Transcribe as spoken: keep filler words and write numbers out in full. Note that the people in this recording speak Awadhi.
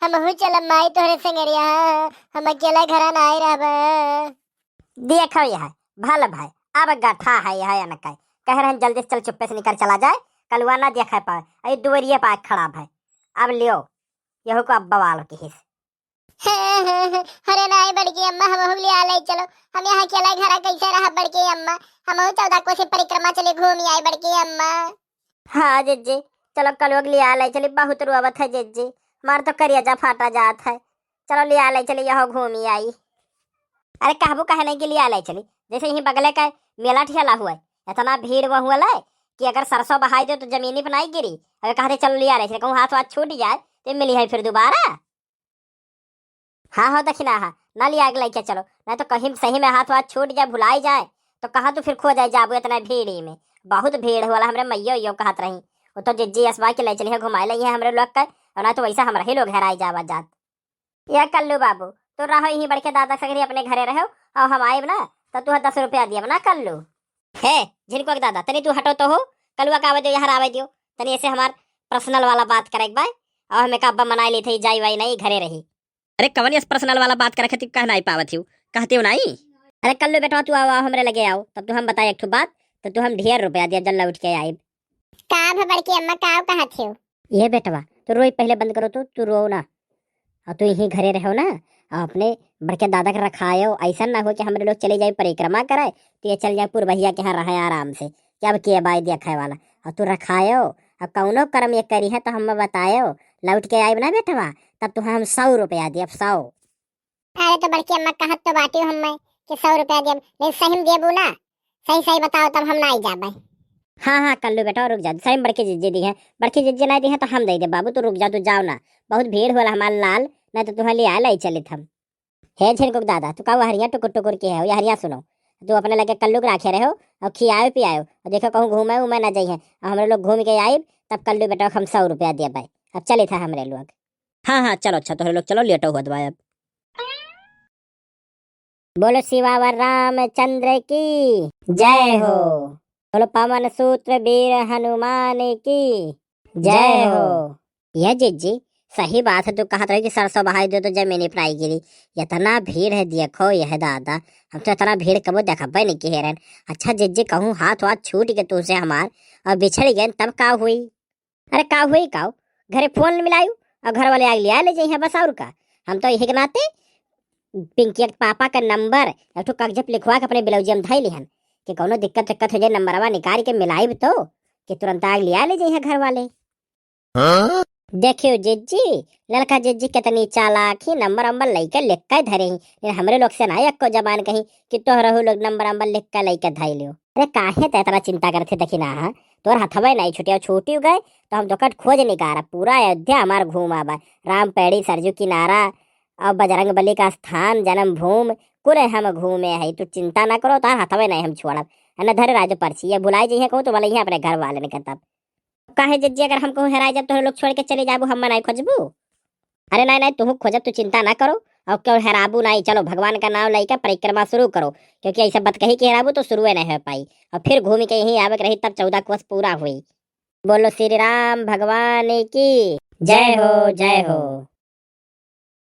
हमहू चलब माई तोहरे संगरिया, हम अकेला घरा नाई रहबे। देखो यह, भल भाई, अब गठा है यह अनकै। कह रहन जल्दी से चल, चुप्पे से निकर चला जाए, कलुआ ना देखे पावे, अई दुवरिये पाए खड़ा भाई। अब लियो, यहू को अब बवाल किहिस। अरे नाई बड़की अम्मा, हमहू लिया ले चलो, हम यहाँ अकेला घरा कैसे रहा बड़की अम्मा, हमहू चौदह कोसी परिक्रमा चली घूमी आई बड़की अम्मा। हाँ जिज्जी, चलो कलुआ के लिया ले चली, बहुत रोवत है जिज्जी, हमार तो करेजा फाटा जात है। चलो लिया ले चली, यहो घूमी आई। अरे कहबू कहे नहीं कि लिया ले चली, जैसे यहीं बगले का मेला ठेला हुआ है, इतना भीड़ में हुआ ले कि अगर सरसों बहाई दे तो जमीनी पर नहीं गिरी। अबे कहते चलो लिया ले चली, कहूँ हाथ वाथ छूट जाए तो मिली है फिर दोबारा। हाँ हो दखिना, हाँ ना लिया के लेके चलो, नहीं तो कहीं सही में हाथ वाथ छूट जाए, भुलाई जाए, तो कहाँ तू फिर खो जाए जाबू इतना भीड़ ही में। बहुत भीड़ होला, हमरे मैयो यो कहत रही, वो तो जिज्जी असबा के ले चली है, घुमाए लई है हमरे लोग का, और ना तो वैसा हमरा ही लोग हेराई जावा जात। या कल्लू बाबू, तू रहो यहीं बड़के दादा सगरी अपने घरे रहो, और हम आइब ना, तो तू दस रुपया दियब ना कल्लू। हे झिनको के दादा, तनी तू हटो तो हो, कलुआ का आवे दियो, यहाँ आवे दियो, तनी ऐसे हमार पर्सनल वाला बात करे के बा, और हमें का अब्बा मनाई लेते ही जाई वाई नहीं, घरे रही। अरे कवन यस पर्सनल वाला बात करे खातिर कह नहीं पावत हो, कहते हो नहीं। अरे कल्लू बेटवा तू आओ, आओ हमरे लगे आओ, तब तू हम बताए एक ठो बात, तो तू हम ढेर रुपया दिया जल लौट के आइब। का भा बड़की अम्मा, का कहत हो? ये बेटवा, तू रोई पहले बंद करो तो, तू रो ना। और तू यहीं घरे रहो ना, और अपने बड़के दादा के रखायो, ऐसा ना हो कि हमरे लोग चले जाए परिक्रमा करे, तो ये चल जाए पुरबहिया के यहाँ रहे आराम से, कि अब के बाई दिया खाए वाला। और तू रखायो, और कौनो कर्म ये करी है तो हमें बतायो, लौट के आइब ना बेटवा, तब तू हम सौ रुपया दियब, सौ। अरे तो बड़की अम्मा कहत तो बाटी हम्मे कि सौ रुपया देब, लेकिन सही में देबू ना? सही सही बताओ तब हम ना आई जाबे। हाँ हाँ कल्लू बेटा रुक जा, सही में बड़की जिज्जी दी है, बड़की जिज्जी ना दी है तो हम दे दे बाबू, तू रुक जा, तू जाओ ना, बहुत भीड़ होला हमार लाल, नहीं तो तुहे लिया लाई चलित हम। हे झिनकुक दादा, तू का वहरिया टुकुर टुकुर के है, यहरिया सुनो, तू अपने लगे कल्लू के राखे रहो और खियाओ पियाओ, और देखो कहूँ घूमे उमे ना जाइए, और हमरे लोग घूम के आइब तब कल्लू बेटा हम सौ रुपया देबे। अब चलित है हमरे लोग। हाँ हाँ चलो, अच्छा तोहरे लोग चलो, लेटो हुआ दबाए अब। बोलो सियावर रामचंद्र की जय हो। बोलो पवन सूत्र वीर हनुमान की जय हो। ये जिज्जी सही बात है, तू कहत रही कि सरसों बहाई दो तो जमीनी पर आई गिरी। इतना भीड़ है देखो यह दादा, हम तो इतना भीड़ कबो देखबे नहीं किहे रहन। अच्छा जिज्जी कहूँ हाथ वाथ छूट के तू से हमार और बिछड़ गए तब का हुई? अरे का हुई का, घरे फोन मिलायू और घर वाले आग लिया ले जाइए बस और का। हम तो यही के नाते पिंकी के पापा का नंबर, एक ठो कागज पे लिखवा के अपने ब्लाउजिया में धई लिहन कि कौनो दिक्कत दिक्कत हो जाए नंबरवा निकाल के मिलाइब तो कि तुरंत आग लिया ले जाइए घर वाले। हाँ? देखियो जिज्जी, लड़का जिज्जी कितनी चालाक ही, नंबर अंबर लेके लिख के धरे ही, लेकिन हमरे लोग से ना एको जबान कही कि तोहरहू लोग नंबर अंबर लिख के लेके धई लियो। अरे काहे ते इतना चिंता करते देखी ना, हाँ? तोर हथवे नहीं छुटिया, छूटी गए तो हम तोकर खोज निकारा, पूरा अयोध्या हमार घूमा बा, राम पैड़ी सरजू किनारा और बजरंग बली का स्थान जन्मभूमि कुल हम घूमे है। तू चिंता ना करो, तार हथवे नहीं हम छोड़ब। अन धरे राजू पर्ची, ये भुलाई जइहे कहूँ तो भले ही अपने घर वाले ने कहता। काहे जिज्जी, अगर हम कहूँ हेराई जब तोहरे लोग छोड़ के चले जाबू, हम नहीं खोजबू? अरे नहीं नहीं, तू खोजब, तू चिंता ना करो। और क्यों हेराबू नहीं, चलो भगवान का नाम लेके परिक्रमा शुरू करो, क्योंकि ऐसे बतकही के हेराबू तो शुरुए नहीं हो पाई, और फिर घूम के यहीं आवे के रही तब चौदह कोस पूरा हुई। बोलो श्री राम भगवान की जय हो, जय हो।